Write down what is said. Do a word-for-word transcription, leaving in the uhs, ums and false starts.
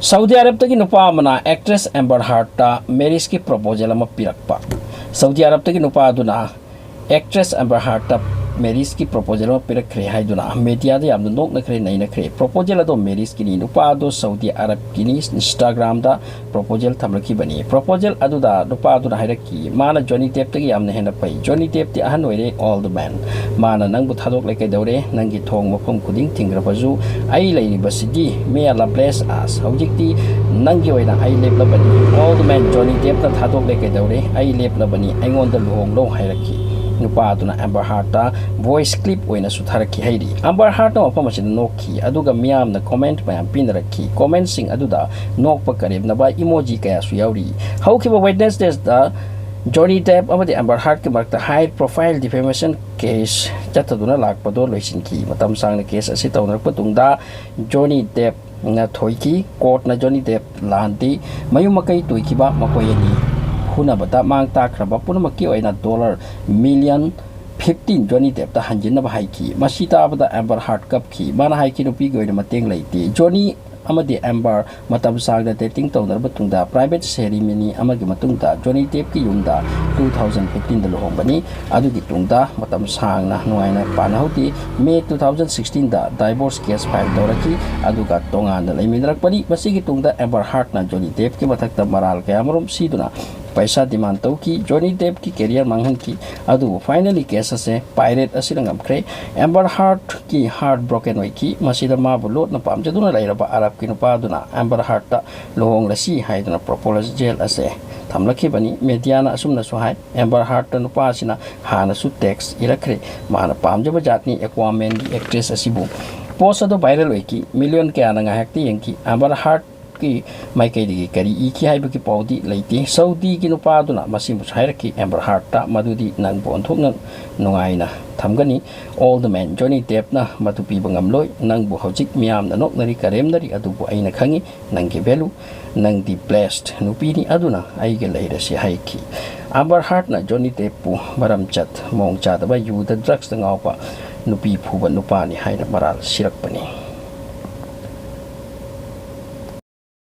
Saudi ꯑꯔꯕꯇꯒꯤ ꯅꯨꯄꯥ ꯑꯃꯅ actress Amber ꯍꯥꯔꯠꯇ ꯃꯦꯔꯤꯖꯀꯤ proposal ꯑꯃ ꯄꯤꯔꯛꯄ꯫ ꯁꯥꯎꯗꯤ ꯑꯔꯕꯇꯒꯤ ꯅꯨꯄꯥ ꯑꯗꯨꯅ ꯑꯦꯛꯇ꯭ꯔꯦꯁ ꯑꯦꯝꯕꯔ ꯍꯥꯔꯠꯇ ꯃꯦꯔꯤꯖꯀꯤ ꯄ꯭ꯔꯣꯄꯣꯖꯦꯜ ꯑꯃ ꯄꯤꯔꯛꯈ꯭ꯔꯦ ꯍꯥꯏꯗꯨꯅ ꯃꯦꯗꯤꯌꯥꯗ ꯌꯥꯝꯅ ꯅꯣꯛꯅꯈ꯭ꯔꯦ, ꯅꯩꯅꯈ꯭ꯔꯦ꯫ ꯄ꯭ꯔꯣꯄꯣꯖꯦꯜ ꯑꯗꯣ ꯃꯦꯔꯤꯖꯀꯤꯅꯤ꯫ ꯅꯨꯄꯥ ꯑꯗꯣ ꯁꯥꯎꯗꯤ ꯑꯔꯕꯀꯤꯅꯤ꯫ ꯏꯟꯁꯇꯥꯒ꯭ꯔꯥꯝꯗ ꯄ꯭ꯔꯣꯄꯣꯖꯦꯜ ꯊꯝꯂꯛꯈꯤꯕꯅꯤ꯫ ꯄ꯭ꯔꯣꯄꯣꯖꯦꯜ ꯑꯗꯨꯗ ꯅꯨꯄꯥ ꯑꯗꯨꯅ ꯍꯥꯏꯔꯛꯈꯤ, ꯃꯥꯅ ꯖꯣꯅꯤ ꯗꯦꯞꯇꯒꯤ ꯌꯥꯝꯅ ꯍꯦꯟꯅ ꯐꯩ꯫ ꯖꯣꯅꯤ ꯗꯦꯞꯇꯤ ꯑꯍꯟ ꯑꯣꯏꯔꯦ, old man꯫ ꯃꯥꯅ ꯅꯪꯕꯨ ꯊꯥꯗꯣꯛꯂꯦ ꯀꯩꯗꯧꯔꯦ? ꯅꯪꯒꯤ ꯊꯣꯡ ꯃꯐꯝ ꯈꯨꯗꯤꯡ ꯊꯤꯡꯈ꯭ꯔꯕꯁꯨ ꯑꯩ ꯂꯩꯔꯤꯕꯁꯤꯗꯤ, may Allah bless us꯫ ꯍꯧꯖꯤꯛꯇꯤ ꯅꯪꯒꯤ ꯑꯣꯏꯅ ꯑꯩ ꯂꯦꯞꯂꯕꯅꯤ꯫ Old man, ꯖꯣꯅꯤ ꯗꯦꯞꯅ ꯊꯥꯗꯣꯛꯂꯦ ꯀꯩꯗꯧꯔꯦ? ꯑꯩ ꯂꯦꯞꯂꯕꯅꯤ, ꯑꯩꯉꯣꯟꯗ ꯂꯨꯍꯣꯡꯂꯣ ꯍꯥꯏꯔꯛꯈꯤ꯫ ꯅꯨꯄꯥ ꯑꯗꯨꯅ ꯑꯦꯝꯕꯔ ꯍꯥꯔꯠꯇ ꯚꯣꯏꯁ ꯀ꯭ꯂꯤꯞ ꯑꯣꯏꯅꯁꯨ ꯊꯥꯔꯛꯈꯤ ꯍꯥꯏꯔꯤ꯫ ꯑꯦꯝꯕꯔ ꯍꯥꯔꯠꯅ ꯃꯐꯝ ꯑꯁꯤꯗ ꯅꯣꯛꯈꯤ, ꯑꯗꯨꯒ ꯃꯤꯌꯥꯝꯅ ꯀꯣꯃꯦꯟꯠ ꯃꯌꯥꯝ ꯄꯤꯅꯔꯛꯈꯤ꯫ ꯀꯣꯃꯦꯟꯠꯁꯤꯡ ꯑꯗꯨꯗ ꯅꯣꯛꯄ ꯀꯔꯦꯝꯅꯕ ꯏꯃꯣꯖꯤ ꯀꯌꯥꯁꯨ ꯌꯥꯎꯔꯤ꯫ ꯍꯧꯈꯤꯕ ꯋꯦꯗꯅꯦꯁꯗꯦꯗ ꯖꯣꯅꯤ ꯗꯦꯞ ꯑꯃꯗꯤ ꯑꯦꯝꯕꯔ ꯍꯥꯔꯠꯀꯤ ꯃꯔꯛꯇ ꯍꯥꯏ ꯄ꯭ꯔꯣꯐꯥꯏꯜ ꯗꯤꯐꯦꯃꯦꯁꯟ ꯀꯦꯁ ꯆꯠꯊꯗꯨꯅ ꯂꯥꯛꯄꯗꯣ ꯂꯣꯏꯁꯤꯟꯈꯤ꯫ ꯃꯇꯝ ꯁꯥꯡꯅ ꯀꯦꯁ ꯑꯁꯤ ꯇꯧꯅꯔꯛꯄ ꯇꯨꯡꯗ ꯖꯣꯅꯤ ꯗꯦꯞꯅ ꯊꯣꯏꯈꯤ꯫ ꯀꯣꯔꯠꯅ ꯖꯣꯅꯤ ꯗꯦꯞ ꯂꯥꯟꯗꯤ ꯃꯌꯨꯝ ꯃꯀꯩ ꯇꯣꯏꯈꯤꯕ ꯃꯈꯣꯏ ꯑꯅꯤ ꯐꯨꯅꯕꯗ ꯃꯥꯡ ꯇꯥꯛꯈ꯭ꯔꯕ ꯄꯨꯝꯅꯃꯛꯀꯤ ꯑꯣꯏꯅ ꯗꯣꯂꯔ ꯃꯤꯂꯤꯌꯟ ꯐꯤꯐꯇꯤꯟ ꯖꯣꯅꯤ ꯗꯦꯞꯇ ꯍꯟꯖꯤꯟꯅꯕ ꯍꯥꯏꯈꯤ꯫ ꯃꯁꯤ ꯇꯥꯕꯗ ꯑꯦꯝꯕꯔ ꯍꯥꯔꯠ ꯀꯞꯈꯤ꯫ ꯃꯥꯅ ꯍꯥꯏꯈꯤ, ꯅꯨꯄꯤꯒꯤ ꯑꯣꯏꯅ ꯃꯇꯦꯡ ꯂꯩꯇꯦ꯫ ꯖꯣꯅꯤ ꯑꯃꯗꯤ ꯑꯦꯝꯕꯔ ꯃꯇꯝ ꯁꯥꯡꯅ ꯗꯦꯇꯤꯡ ꯇꯧꯅꯔꯕ ꯇꯨꯡꯗ, ꯄ꯭ꯔꯥꯏꯚꯦꯠ ꯁꯦꯔꯤꯃꯅꯤ ꯑꯃꯒꯤ ꯃꯇꯨꯡꯗ ꯖꯣꯅꯤ ꯗꯦꯞꯀꯤ ꯌꯨꯝꯗ ꯇꯨ ꯊꯥꯎꯖꯟ ꯐꯤꯐꯇꯤꯟꯗ ꯂꯨꯍꯣꯡꯕꯅꯤ꯫ ꯑꯗꯨꯒꯤ ꯇꯨꯡꯗ ꯃꯇꯝ ꯁꯥꯡꯅ ꯅꯨꯡꯉꯥꯏꯅ ꯄꯥꯟꯅꯍꯧꯗꯦ꯫ ꯃꯦ ꯇꯨ ꯊꯥꯎꯖꯟ ꯁꯤꯛꯁꯇꯤꯟꯗ ꯗꯥꯏꯚꯣꯔꯁ ꯀꯦꯁ ꯐꯥꯏꯜ ꯇꯧꯔꯛꯈꯤ, ꯑꯗꯨꯒ ꯇꯣꯉꯥꯟꯅ ꯂꯩꯃꯤꯟꯅꯔꯛꯄꯅꯤ꯫ ꯃꯁꯤꯒꯤ ꯇꯨꯡꯗ ꯑꯦꯝꯕꯔ ꯍꯥꯔꯠꯅ ꯖꯣꯅꯤ ꯗꯦꯞꯀꯤ ꯃꯊꯛꯇ ꯃꯔꯥꯜ ꯀꯌꯥꯃꯔꯨꯝ ꯁꯤꯗꯨꯅ ꯄꯩꯁꯥ ꯗꯤꯃꯥꯟ ꯇꯧꯈꯤ꯫ ꯖꯣꯅꯤ ꯗꯦꯞꯀꯤ ꯀꯦꯔꯤꯌꯔ ꯃꯥꯡꯍꯟꯈꯤ꯫ ꯑꯗꯨꯕꯨ ꯐꯥꯏꯅꯦꯜꯂꯤ ꯀꯦꯁ ꯑꯁꯦ ꯄꯥꯏꯔꯦꯠ ꯑꯁꯤꯅ ꯉꯝꯈ꯭ꯔꯦ꯫ ꯑꯦꯝꯕꯔ ꯍꯥꯔꯠꯀꯤ ꯍꯥꯔꯠ ꯕ꯭ꯔꯣꯀꯦꯟ ꯑꯣꯏꯈꯤ꯫ ꯃꯁꯤꯗ ꯃꯥꯕꯨ ꯂꯣꯠꯅ ꯄꯥꯝꯖꯗꯨꯅ ꯂꯩꯔꯕ ꯑꯔꯕꯀꯤ ꯅꯨꯄꯥ ꯑꯗꯨꯅ ꯑꯦꯝꯕꯔ ꯍꯥꯔꯠꯇ ꯂꯨꯍꯣꯡꯂꯁꯤ ꯍꯥꯏꯗꯨꯅ ꯄ꯭ꯔꯣꯄꯣꯖꯦꯜ ꯑꯁꯦ ꯊꯝꯂꯛꯈꯤꯕꯅꯤ꯫ ꯃꯦꯗꯤꯌꯥꯅ ꯑꯁꯨꯝꯅꯁꯨ ꯍꯥꯏ, ꯑꯦꯝꯕꯔ ꯍꯥꯔꯠꯇ ꯅꯨꯄꯥ ꯑꯁꯤꯅ ꯍꯥꯟꯅꯁꯨ ꯇꯦꯛꯁ ꯏꯔꯛꯈ꯭ꯔꯦ꯫ ꯃꯥꯅ ꯄꯥꯝꯖꯕ ꯖꯥꯠꯅꯤ ꯑꯦꯀ꯭ꯋꯥꯃꯦꯟꯒꯤ ꯑꯦꯛꯇ꯭ꯔꯦꯁ ꯑꯁꯤꯕꯨ꯫ ꯄꯣꯁ ꯑꯗꯨ ꯚꯥꯏꯔꯦꯜ ꯑꯣꯏꯈꯤ꯫ ꯃꯤꯂꯤꯌꯟ ꯀꯌꯥꯅ ꯉꯥꯏꯍꯥꯛꯇꯤ ꯌꯦꯡꯈꯤ꯫ ꯑꯦꯝꯕꯔ ꯍꯥꯔꯠ ꯀꯤ ꯃꯥꯏꯀꯩꯗꯒꯤ ꯀꯔꯤ ꯏꯈꯤ ꯍꯥꯏꯕꯒꯤ ꯄꯥꯎꯗꯤ ꯂꯩꯇꯦ꯫ ꯁꯥꯎꯗꯤꯒꯤ ꯅꯨꯄꯥ ꯑꯗꯨꯅ ꯃꯁꯤꯕꯨꯁꯨ ꯍꯥꯏꯔꯛꯈꯤ, ꯑꯦꯝꯕꯔ ꯍꯥꯔꯠꯇ ꯃꯗꯨꯗꯤ ꯅꯪꯕꯨ ꯑꯣꯟꯊꯣꯛꯅ ꯅꯨꯡꯉꯥꯏꯅ ꯊꯝꯒꯅꯤ꯫ ꯑꯣꯜꯗ ꯃꯦꯟ ꯖꯣꯅꯤ ꯗꯦꯞꯅ ꯃꯗꯨ ꯄꯤꯕ ꯉꯝꯂꯣꯏ꯫ ꯅꯪꯕꯨ ꯍꯧꯖꯤꯛ ꯃꯤꯌꯥꯝꯅ ꯅꯣꯛꯅꯔꯤ, ꯀꯔꯦꯝꯅꯔꯤ, ꯑꯗꯨꯕꯨ ꯑꯩꯅ ꯈꯪꯏ, ꯅꯪꯒꯤ ꯚꯦꯂꯨ꯫ ꯅꯪꯗꯤ ꯕ꯭ꯂꯦꯁꯠ ꯅꯨꯄꯤꯅꯤ, ꯑꯗꯨꯅ ꯑꯩꯒ ꯂꯩꯔꯁꯤ ꯍꯥꯏꯈꯤ꯫ ꯑꯦꯝꯕꯔ ꯍꯥꯔꯠꯅ ꯖꯣꯅꯤ ꯗꯦꯞꯄꯨ ꯃꯔꯝ ꯆꯠ ꯃꯑꯣꯡ ꯆꯥꯗꯕ, ꯌꯨꯗ ꯗ꯭ꯔꯛꯁꯇ ꯉꯥꯎꯕ, ꯅꯨꯄꯤ ꯐꯨꯕ ꯅꯨꯄꯥꯅꯤ ꯍꯥꯏꯅ ꯃꯔꯥꯜ ꯁꯤꯔꯛꯄꯅꯤ꯫